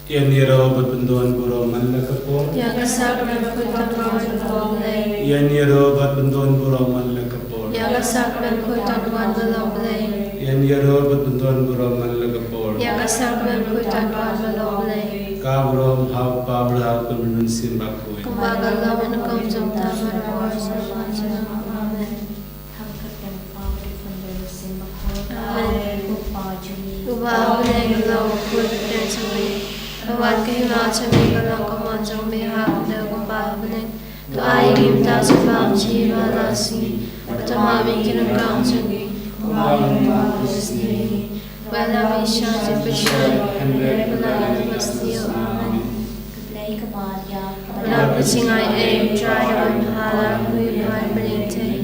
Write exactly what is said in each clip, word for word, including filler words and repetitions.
Ïa ïaroh bad pyndon burom man la ka por. Ïa ka sakramen khuid tang wan ba long Blei. Ïa ïaroh bad pyndon burom man la ka por. Ïa ka sakramen khuid tang wan ba long Blei. Ïa ïaroh bad pyndon burom man la ka por. Ïa ka sakramen khuid tang wan ba long Blei. Ka burom ha u Kpa bad ha u Khun bad ha u Mynsiem Bakhuid. Kumba ka long ha ka por jong ka bad ha ka por jong ka. Amen. Amen. Uba ha bneng, long khuid ïa jong ngi. Wat ka hima jong ngi ka long ka mon jong me ha khyndew kumba ha bneng. To ai ïa ngi mynta u sopar jong ngi ba la ka sngi. Bad to map ïa ngi ki nongkren jong ngi. Kumba ngi map ïa ngi. Wat lam ngi sha jingpyrshah. Hynrei pyllait ngi na ka bymnga. Amen. Khublei ko Maria, kaba dap ka jingaiei, U Trai u don bha, la kyrkhu ïa phi ha ki kynthei.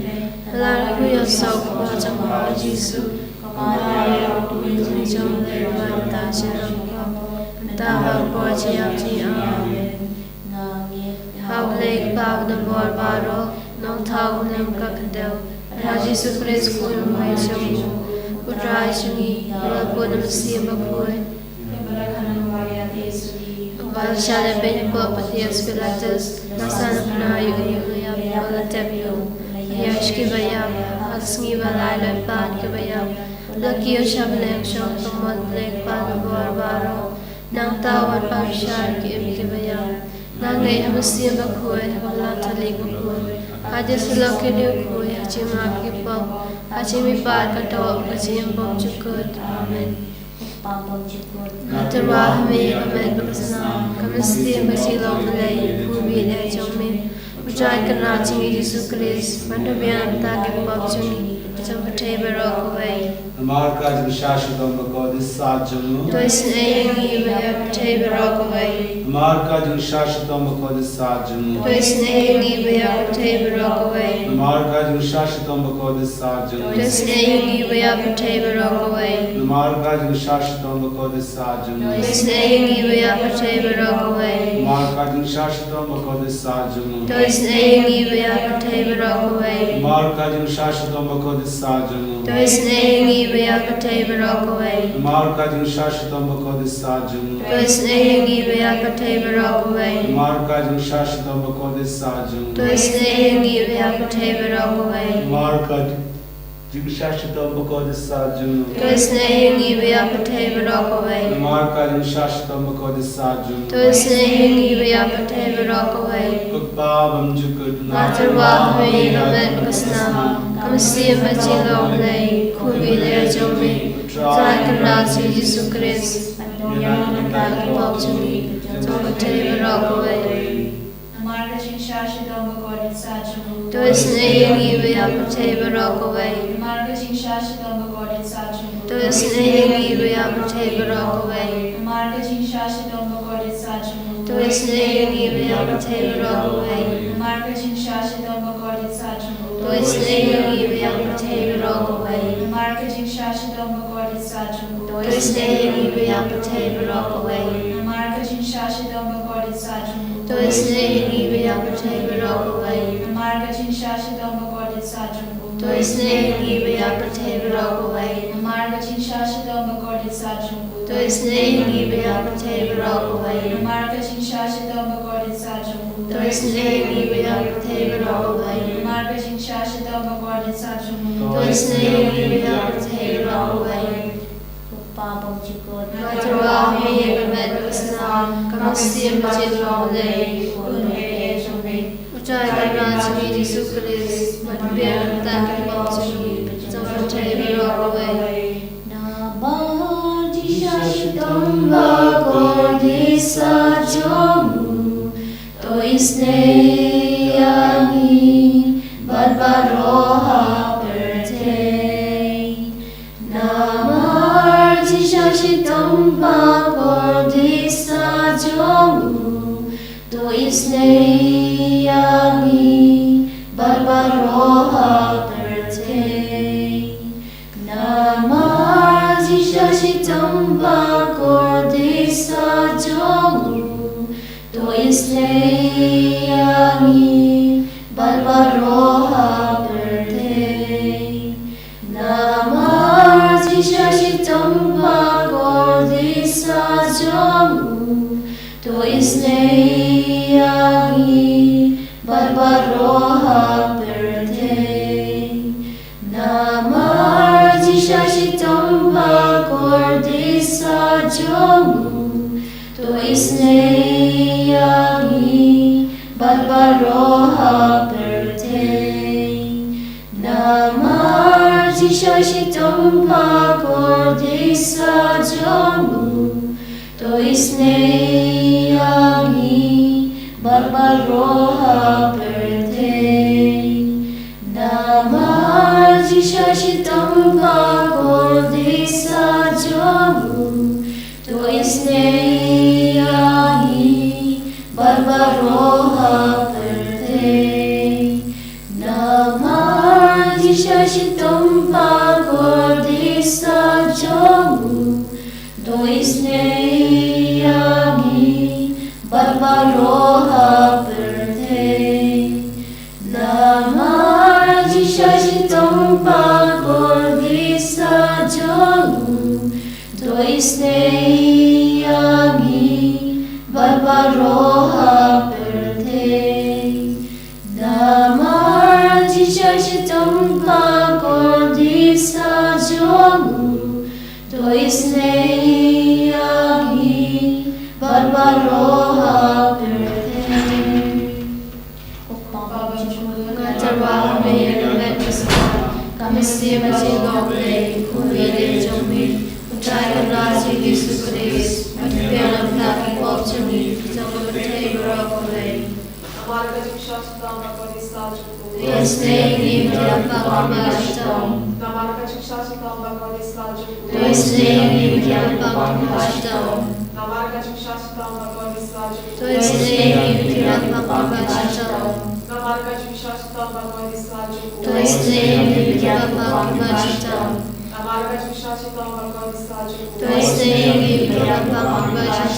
Bad la kyrkhu ïa u saw kpoh jong pha U Jisu. Ko Maria, ïa phi ha ki kynthei jong ngi, bad mynta ha ka por jong phi. Mynta bad ha ka por jong phi. Amen. Nga ngeit ha U Blei Kpa uba don bor baroh, Nongthaw uba long ka khyndew. Bad ha U Jisu Khrist u Khun uba ïeit jong U, U Trai jong ngi, uba la bud na u Mynsiem Bakhuid. Uba la shah leh peit ha pop Pontius Pilatus, la sah na kynnoh, u ïap, u ïap, la tep ïa u, la ïaid sha kiba ïap, ha ka sngi ba lai la ïoh pat kiba ïap, la kiew sha bneng, shong ha ka tnga U Blei Kpa uba don bor baroh. Nangta u wan pat bishar ïa ki im kiba ïap. Nga ngeit ha u Mynsiem Bakhuid, ha ka balang Katholik bakhuid, ha ka jingïasyllok ki riewkhuid, ha ka jingmap ki pop, ha ka jingmihpat ka doh, ha ka jingim bymjukut. Amen. Nga tyrwa ha me ïa ka met bad ka snam, ka mynsiem bad ka jinglong Blei, khublei ïa ka jong me. U Trai Kynrad jong ngi Jisu Khrist, ban da biang na ka bynta ki pop jong ngi, jong ka pyrthei baroh kawei. Namar ka jingshah shitom bakordit sat jong u. To isynei ïa ngi ba ïa ka pyrthei baroh kawei. Namar ka jingshah shitom bakordit sat jong u. To isynei ïa ngi ba ïa ka pyrthei baroh kawei. Namar ka jingshah shitom bakordit sat jong u. To isynei ïa ngi ba ïa ka pyrthei baroh kawei. Namar ka jingshah shitom bakordit sat jong u. To isynei ïa ngi ba ïa ka pyrthei baroh kawei. Namar ka jingshah shitom bakordit sat jong u. To isynei ïa ngi ba ïa ka pyrthei baroh kawei. Namar ka jingshah shitom bakordit sat jong u. To isynei ïa ngi ba ïa ka pyrthei baroh kawei. Namar ka jingshah shitom bakordit sat jong u. To isynei ïa ngi ba ïa ka pyrthei baroh kawei. Namar ka jingshah shitom bakordit sat jong u. To isynei ïa ngi ba ïa ka pyrthei baroh kawei. Namar ka jingshah shitom bakordit sat jong u. To isynei ïa ngi ba ïa ka pyrthei baroh kawei. Namar ka jingshah shitom bakordit sat jong u. To isynei ïa ngi ba ïa ka pyrthei baroh kawei. Ko Kpa bymjukut, nga tyrwa ha me ïa ka met bad ka snam, ka mynsiem bad ka jinglong Blei, khublei ïa ka jong me. U Trai Kynrad jong ngi Jisu Khrist, ban da biang na ka bynta ki pop jong ngi, jong ka pyrthei baroh kawei. Namar ka jingshah shitom bakordit sat jong u. To isynei ïa ngi ba ïa ka pyrthei baroh kawei. Namar ka jingshah shitom bakordit sat jong u. To isynei ïa ngi ba ïa ka pyrthei baroh kawei. Namar ka jingshah shitom bakordit sat jong u. To isynei ïa ngi ba ïa ka pyrthei baroh kawei. Namar ka jingshah shitom bakordit sat jong u. To isynei ïa ngi ba ïa ka pyrthei baroh kawei. Namar ka jingshah shitom bakordit sat jong u. To isynei ïa ngi ba ïa ka pyrthei baroh kawei. Namar ka jingshah shitom bakordit sat jong u. To isynei ïa ngi ba ïa ka pyrthei baroh kawei. Namar ka jingshah shitom bakordit sat jong u. To isynei ïa ngi ba ïa ka pyrthei baroh kawei. Namar ka jingshah shitom bakordit sat jong u. To isynei ïa ngi ba ïa ka pyrthei baroh kawei. Namar ka jingshah shitom bakordit sat jong u. To isynei ïa ngi ba ïa ka pyrthei baroh kawei. Namar ka jingshah shitom bakordit sat jong u. To isynei ïa ngi ba ïa ka pyrthei baroh kawei. Ko Kpa bymjukut, nga tyrwa ha me ïa ka met bad ka snam, ka mynsiem bad ka jinglong Blei, khublei ïa ka jong me. U Trai Kynrad jong ngi Jisu Khrist, ban da biang na ka bynta ki pop jong ngi, jong ka pyrthei baroh kawei. Namar ka jingshah shitom bakordit sat jong u. To isynei ïa ngi bad baroh ha pyrthei. Namar ka jingshah shitom bakordit sat jong u. To isynei ïa ngi bad baroh ha pyrthei. Namar ka jingshah shitom bakordit sat jong u. To isynei ïa ngi bad baroh ha pyrthei. Namar ka jingshah shitom bakordit sat jong u. ha pyrthei. Namar jingshah shitom ba kordit sah jong u, to isynei ïa ngi bad baroh ha pyrthei. Namar jingshah shitom ba kordit sah jong u, to isynei ïa ngi bad baroh ha pyrthei. Namar jingshah shitom ba kordit sah jong u, to isynei ïa ngi bad baroh ha pyrthei. Namar jingshah shitom ba kordit sah jong u, to isynei ïa ngi bad baroh ha pyrthei. Namar jingshah shitom ba kordit sah jong u, to isynei ïa ngi bad baroh ha pyrthei. Namar jingshah shitom ba kordit sah jong u, to isynei ïa ngi bad baroh ha pyrthei. Ko Kpa bymjukut, nga tyrwa ha me ïa ka met ka snam, ka mynsiem ka jinglong U Blei, khun baieit jong me, uta u Trai Kynrad Jisu Khrist, uba kynbiang na ka bynta ki pop jong ngi, jong ka pyrthei baroh kawei. Namar ka jingshah shitom ba kordit sah jong u, to isynei ïa ngi bad ïa ka bymman shitom. Namar ka jingshah shitom ba kordit sah jong u, to isynei ïa ngi bad ïa ka bymman shitom. Namar ka jingshah shitom ba kordit sah jong u, to isynei ïa ngi bad ïa ka bymman shitom. Namar ka jingshah shitom ba kordit sah jong u, to isynei ïa ngi bad ïa ka bymman shitom. Namar ka jingshah shitom ba kordit sah jong u, to isynei ïa ngi bad ïa ka bymman shitom.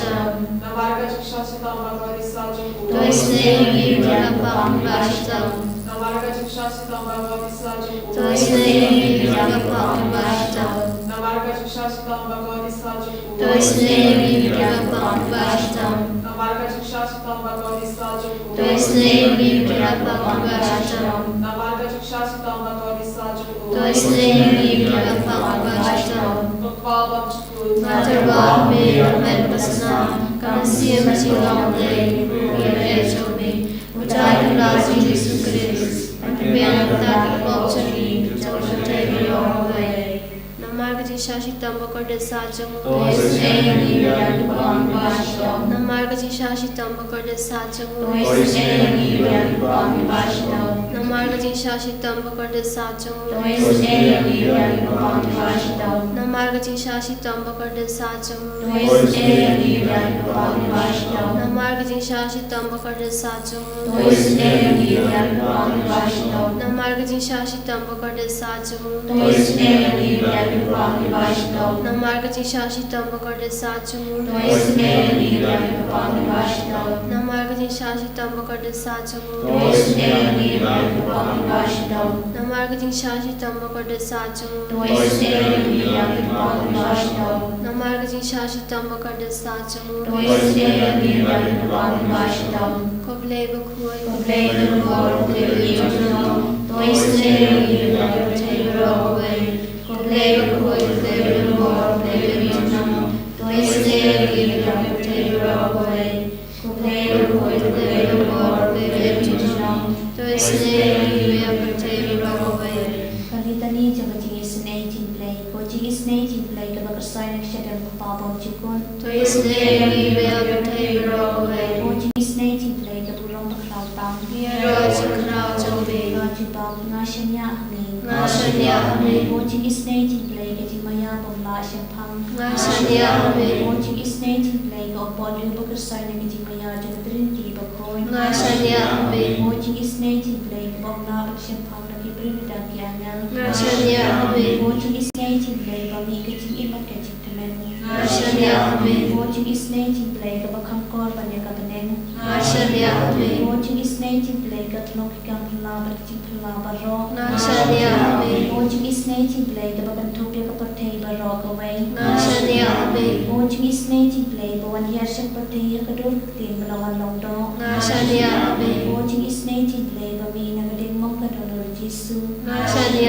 Namar ka jingshah shitom ba kordit sah jong u, to isynei ïa ngi bad ïa ka bymman shitom. Namar ka jingshah shitom ba kordit sah jong u, to isynei ïa ngi bad ïa ka bymman shitom. Namar ka jingshah shitom ba kordit sah jong u, to isynei ïa ngi bad ïa ka bymman shitom. Namar ka jingshah shitom ba kordit sah jong u, to isynei ïa ngi bad ïa ka bymman shitom. Namar ka jingshah shitom ba kordit sah jong u, to isynei ïa ngi bad ïa ka bymman shitom. Ko Kpa bymjukut, nga tyrwa ha me ïa ka met ka snam, ka mynsiem ka jinglong U Blei, khun baieit jong me, uta u Trai Kynrad Jisu Khrist, uba kynbiang na ka bynta ki pop jong ngi, jong ka pyrthei baroh kawei. Namar ka jingshah shitom ba kordit sah jong u, to isynei ïa ngi bad ïa ka bymman shitom. Namar ka jingshah shitom ba kordit sah jong u, to isynei ïa ngi bad ïa ka bymman shitom. Namar ka jingshah shitom ba kordit sah jong u, to isynei ïa ngi bad ïa ka bymman shitom. Namar ka jingshah shitom ba kordit sah jong u, to isynei ïa ngi bad ïa ka bymman shitom. Namar ka jingshah shitom ba kordit sah jong u, to isynei ïa ngi bad ïa ka bymman shitom. Namar ka jingshah shitom ba kordit sah jong u, to isynei ïa ngi bad ïa ka bymman shitom. Namar ka jingshah shitom ba kordit sah jong u, to isynei ïa ngi bad ïa ka bymman shitom. Namar ka jingshah shitom ba kordit sah jong u, to isynei ïa ngi bad ïa ka bymman shitom. Namar ka jingshah shitom ba kordit sah jong u, to isynei ïa ngi bad ïa ka bymman shitom. Namar ka jingshah shitom ba kordit sah jong u, to isynei ïa ngi bad ïa ka bymman shitom. Ko Blei bakhuid, ko Blei ba lyngkot, ko Blei ba ïeit junom, to isynei ïa ngi bad ïa ka pyrthei baroh kawei. Ko Blei bakhuid, ko Blei ba lyngkot, ko Blei ba ïeit junom, to isynei ïa ngi bad ïa ka pyrthei baroh kawei. Ko Blei bakhuid, ko Blei ba lyngkot, ko Blei ba ïeit junom, to isynei ïa ngi bad ïa ka pyrthei baroh kawei. Ka Litani jong ka jingisynei jong U Blei. Ko jingisynei jong U Blei kaba kyrsoi na ka shadem U Kpa bymjukut, to isynei ïa ngi bad ïa ka pyrthei baroh kawei. Ko jingisynei jong U Blei ka burom bakhraw tam, ïaroh ïa ka khraw jong me. Ka jubab, nga shaniah ha me, nga shaniah ha me. Ko jingisynei jong U Blei ka jingmaïa bym lah shemphang, nga shaniah ha me. Ko jingisynei jong U Blei ka umpohliew ba kyrsoi na ka jingmaïa jong ka Trinity bakhuid, nga shaniah ha me. Ko jingisynei jong U Blei kaba ym lah ban shemphang da ki briew ne da ki angel, nga shaniah ha me. Ko jingisynei jong U Blei ba mih ka jingim bad ka jingkmen, nga shaniah ha me. Ko jingisynei jong U Blei kaba kham kor ban ïa ka bneng, nga shaniah ha me. Ko jingisynei jong U Blei ka tnok ki kam phylla bad ki jingphylla baroh, nga shaniah ha me. Ko jingisynei jong U Blei kaba kynthup ïa ka pyrthei baroh kawei, nga shaniah ha me. Ko jingisynei jong U Blei ba wan hiar sha ka pyrthei ha ka dur ka ktien ba la wan long doh, nga shaniah ha me. Ko jingisynei jong U Blei ba mih na ka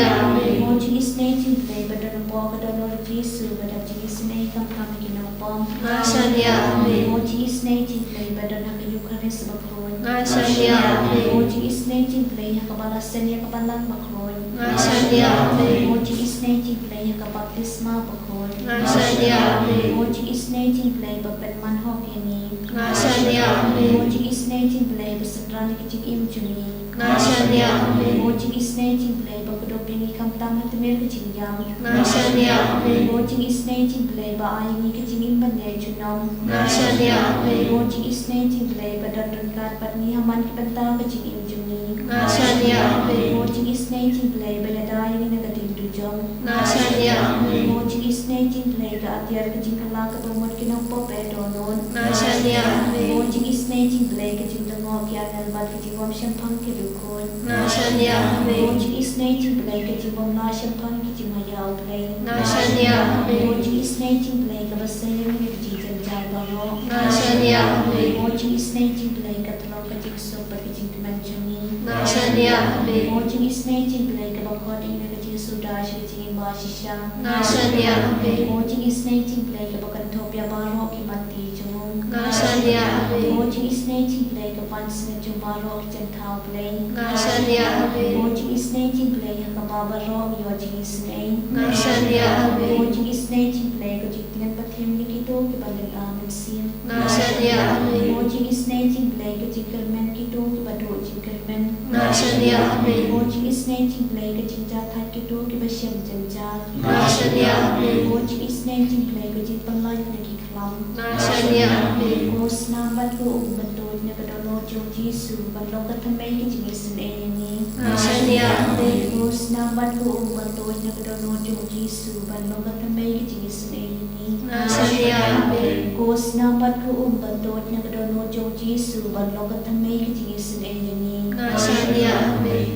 Amen. Mo jingisynei jong U Blei ba don hapoh ka dohnud u Jisu, ba dap jingisynei khamtam ïa ki nongpop. Nga shaniah, amen. Mo jingisynei jong U Blei ba don ha ka Eukharist bakhuid. Nga shaniah, amen. Mo jingisynei jong U Blei ha kaba la seng ïa ka Balang bakhuid. Nga shaniah, amen. Mo jingisynei jong U Blei ha ka baptisma bakhuid. Nga shaniah, amen. Mo jingisynei jong U Blei ba pynman hok ïa ngi. Nga shaniah, amen. Mo jingisynei jong U Blei ba synran ïa ka jingim jong ngi. Nga shaniah, amen. Mo jingisynei jong U Blei ba kdup ïa ngi khamtam ha tmier ka jingïap. Nga shaniah, amen. Mo jingisynei jong U Blei ba ai ïa ngi ka jingim ban ïai junom. Nga shaniah, amen. Mo jingisynei jong U Blei ba don ryngkat bad ngi ha man ki bynta ka jingim jong ngi. Nga shaniah, amen. Mo jingisynei jong U Blei ba ïada ïa ngi na ka ding dujok. Nga shaniah, amen. Mo jingisynei jong U Blei ka atiar ka jingkylla kaba mut ki nongpop ba ïa dohnud. Nga shaniah, amen. Mo jingisynei jong U Blei ka jingdongoh ki angel bad ka jingbym shemphang ki riewkhuid. Nga shaniah, amen. Mo jingisynei jong U Blei ka jingbym lah shemphang ki jingmaïa U Blei. Nga shaniah, amen. Mo jingisynei jong U Blei kaba sei ïa ngi na ka jingjynjar baroh. Nga shaniah, amen. Mo jingisynei jong U Blei ka tyllong ka jingsuk bad ka jingkmen jong ngi. Nga shaniah, amen. Mo jingisynei jong U Blei kaba khot ïa ngi na ka jingsuda sha ka jingim ba shisha. Nga shaniah, amen. Mo jingisynei jong U Blei kaba kynthup ïa baroh ki matti jong u. Nga shaniah, amen. Mo jingisynei jong U Blei ka pansngiat jong baroh ki jingthaw Blei. Nga shaniah, amen. Mo jingisynei jong U Blei ha kaba baroh ngi ïoh jingisynei. Nga shaniah, amen. Mo jingisynei jong U Blei ka jingtngen pathiang ïa kito kiba lynga mynsiem. Nga shaniah, amen. Mo jingisynei jong U Blei ka jingkyrmen kito kiba duh jingkyrmen. Nga shaniah, amen. Mo jingisynei jong U Blei ka jingjahthait kito kiba shem jynjar. Nga shaniah, amen. Mo jingisynei jong U Blei ka jingpynlait na ki khlam. Nga shaniah, amen. Ko snam bad ko um ban tuid na ka dohnud jong u Jisu ban long ka thymmei ka jingisynei ïa ngi. Nga shaniah, amen. Ko snam bad ko um ban tuid na ka dohnud jong u Jisu ban long ka thymmei ka jingisynei ïa ngi. Nga shaniah, amen. Ko snam bad ko um ban tuid na ka dohnud jong u Jisu ban long ka thymmei ka jingisynei ïa ngi. Nga shaniah, amen.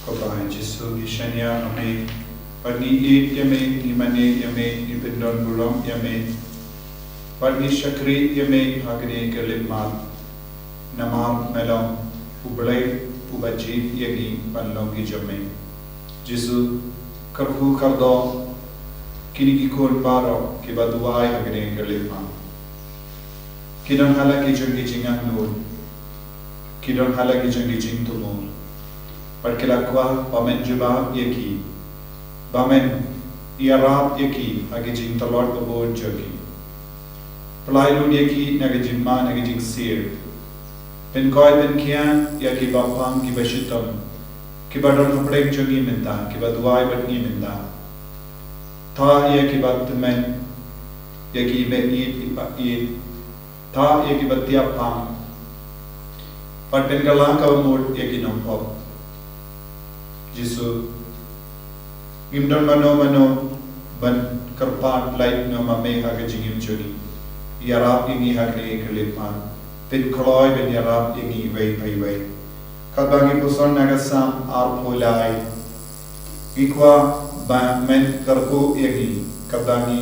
Ko Pa Jisu, ngi shaniah ïa me, bad ngi ïeit ïa me, ngi mane ïa me, ngi pyndonburom ïa me, bad ngi shakri ïa me ha kane ka lipmat. Namar me long U Blei uba jied ïa ngi ban long ki jong me. Jisu, kyrkhu kyrdoh kine ki khun baroh kiba duwai ha kane ka lipmat. Ki don ha la ki jong ki jingangnud, ki don ha la ki jong ki jingthmu, bad ki la kwah ba men jubab ïa ki, ba men ïarap ïa ki ha ki jingtlot ba bun jong ki. Pynlait lut ïa ki na ka jingma na ka jingsir. Pynkoit pynkhia ïa kiba pang kiba shitom, kiba don hapdeng jong ngi mynta, kiba duwai bad ngi mynta. Thah ïa kiba tymmen, ïa ki ba ïeit, kiba ïeit. Thah ïa kiba tiap pang, bad pynkylla kaba mut ïa ki nongpop. Jisu, ngim don mano mano ban kyrpad lait noh ma me ha ka jingim jong ngi. Ïarap ïa ngi ha kane ka lipmat. Pynkloi ban ïarap ïa ngi iwei pa iwei. Katba ngi puson na ka Salm arphew lai, ngi kwah ba men kyrkhu ïa ngi katba ngi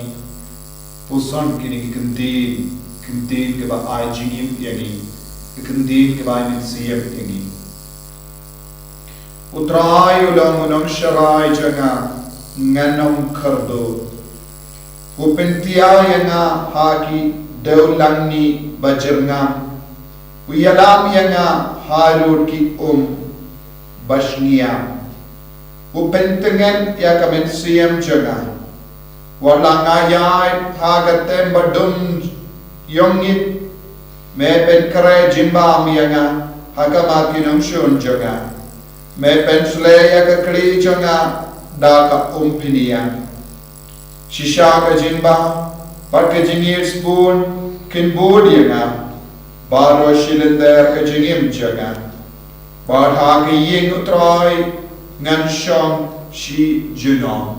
puson kine ki ktien, ktien kiba ai jingim ïa ngi, ki ktien kiba ai mynsiem ïa ngi. U Trai u long u nongsharai jong nga, ngan ym kyrduh. U pyntiaw ïa nga ha ki dewlangni ba jyrngam. U ïalam ïa nga harud ki um ba shngiam. U pyntngen ïa ka mynsiem jong nga. Wat la nga ïaid ha ka tem ba dum ïongit, me pynkhreh jingbam ïa nga ha khmat ki nongshun jong nga. Me pynshlei ïa ka kli jong nga da ka umphniang. Shisha ka jingbam bad ka jingïeit sbun kin bud ïa nga, baroh shi lynter ka jingim jong nga. Bad ha ka ïing U Trai ngan shong shi junom.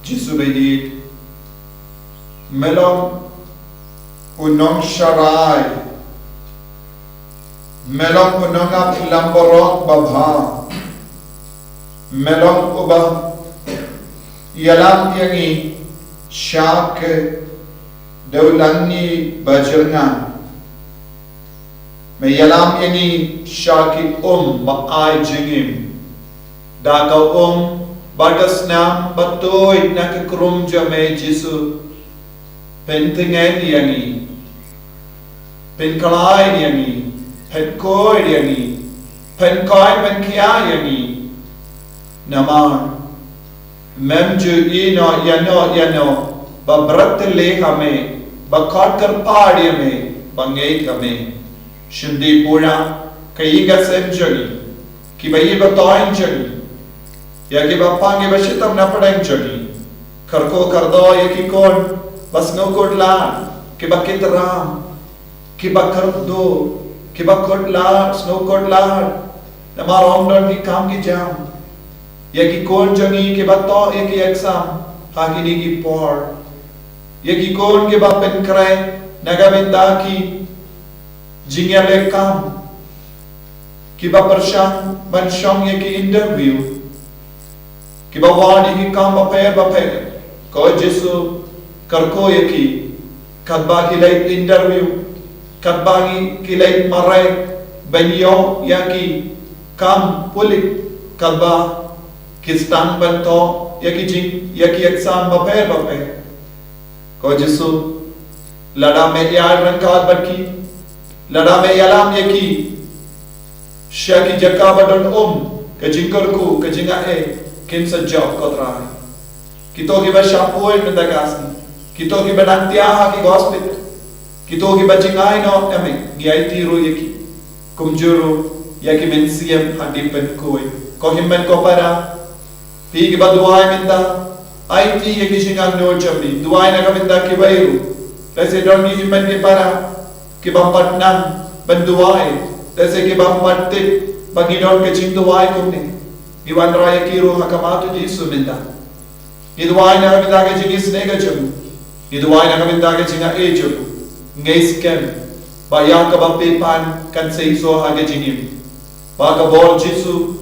Jisu ba ïeit, me long u nongsharai, me long u nongap lam baroh babha, me long uba ïalam ïa ngi sha ki dewlangni ba jyrngam. Me ïalam ïa ngi sha ki um ba ai jingim. Da ka um bad ka snam ba tuid na ka krum jong me Jisu. Pyntngen ïa ngi. Pynkhlaiñ ïa ngi. Pynkhuid ïa ngi. Pynkoit pynkhia ïa ngi. Namar mem ju ïehnoh ïano ïano ba bret tylli ha me, ba khot kyrpad ïa me, ba ngeit ha me. Shim dih pura ka ïing ka sem jong ngi, kiba ïeit ba toiñ jong ngi, ïa kiba pang kiba shitom na pdeng jong ngi. Kyrkhu kyrdoh ïa ki khun ba sngewkhuslai, kiba kit ram, kiba kyrduh, kiba khuslai, sngewkhuslai. Namar ym don ki kam ki jam. Ïa ki khun jong ngi kiba toh ïa ki exam ha kine ki por. Ïa ki khun kiba pynkhreh na ka bynta ki jingïaleh kam, kiba pyrshang ban shong ïa ki interview, kiba wad ïa ki kam bapher bapher. Ko Jisu, kyrkhu ïa ki katba ki leit interview, katba ki leit mareh ban ïoh ïa ki kam pulit, katba ki sdang ban thoh ïa ki jing, ïa ki exam bapher bapher. Ko Jisu, lada me ïaid ryngkat bad ki, lada me ïalam ïa ki sha ki jaka ba don um, ka jingkyrkhu, ka jingaiei, kin sa jop, ko Trai. Kito kiba shah poi mynta ka sngi, kito kiba dang thiah ha ki hospital, kito kiba jngai noh, em, ngi aiti ruh ïa ki. Kumjuh ruh ïa ki mynsiem ha Diepenkhoi. Ko hynmen ko para, phi kiba duwai mynta, aiti ïa ki jingangnud jong phi, duwai na ka bynta kiwei ruh. Lehse don ki hynmen ki para kiba pat nang ban duwai, lehse kiba pat tip ba ngi don ka jingduwai kumne. Ngi wanrah ïa ki ruh ha khmat u Jisu mynta. Ngi duwai na ka bynta ka jingisynei ka jong u. Ngi duwai na ka bynta ka jingaiei jong u. Ngi skhem ba ïa kaba phi pan kan seisoh ha ka jingim. Ba ka bor Jisu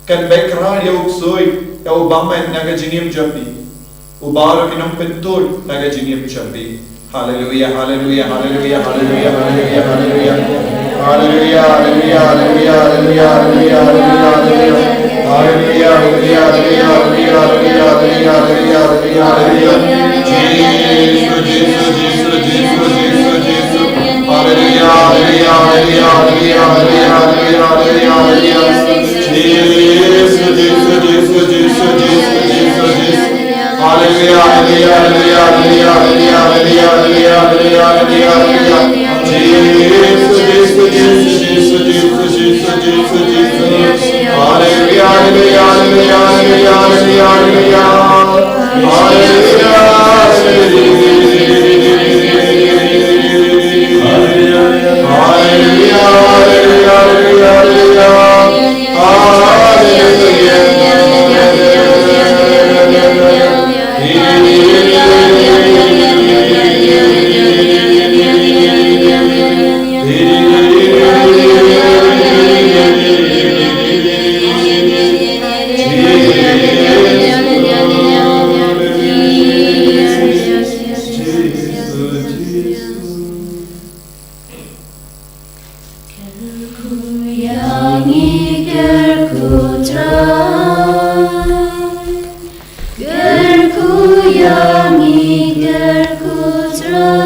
kan bakhraw ïa u ksuid, ïa u bymman na ka jingim jong phi. U baroh kin ym pyntud na ka jingim jong phi. Haleluia, haleluia, haleluia, haleluia, haleluia, haleluia. Haleluia, haleluia, haleluia, haleluia. Haleluia, haleluia, haleluia. Jisu, Jisu, Jisu, Jisu, Jisu, Jisu. Haleluia, haleluia, haleluia. Jisu, Jisu, Jisu, Jisu, Jisu, Jisu, Jisu. Haleluia, haleluia, haleluia. Jisu, Jisu, Jisu, Jisu, Jisu, Jisu. Haleluia, haleluia, haleluia. Haleluia, haleluia. Haleluia, haleluia, haleluia, haleluia. Kyrkhu ïa ngi, kyrkhu Trai. Kyrkhu ïa ngi, kyrkhu Trai.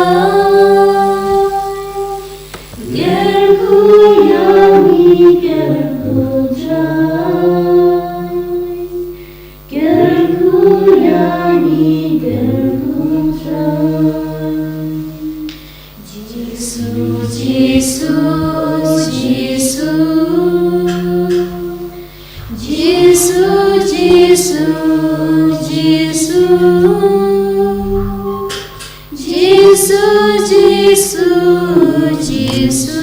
Kyrkhu ïa ngi, kyrkhu Trai. Kyrkhu ïa ngi, kyrkhu Trai. Jisu, Jisu, Jisu. Jisu, Jisu, Jisu. Jisu, Jisu, Jisu.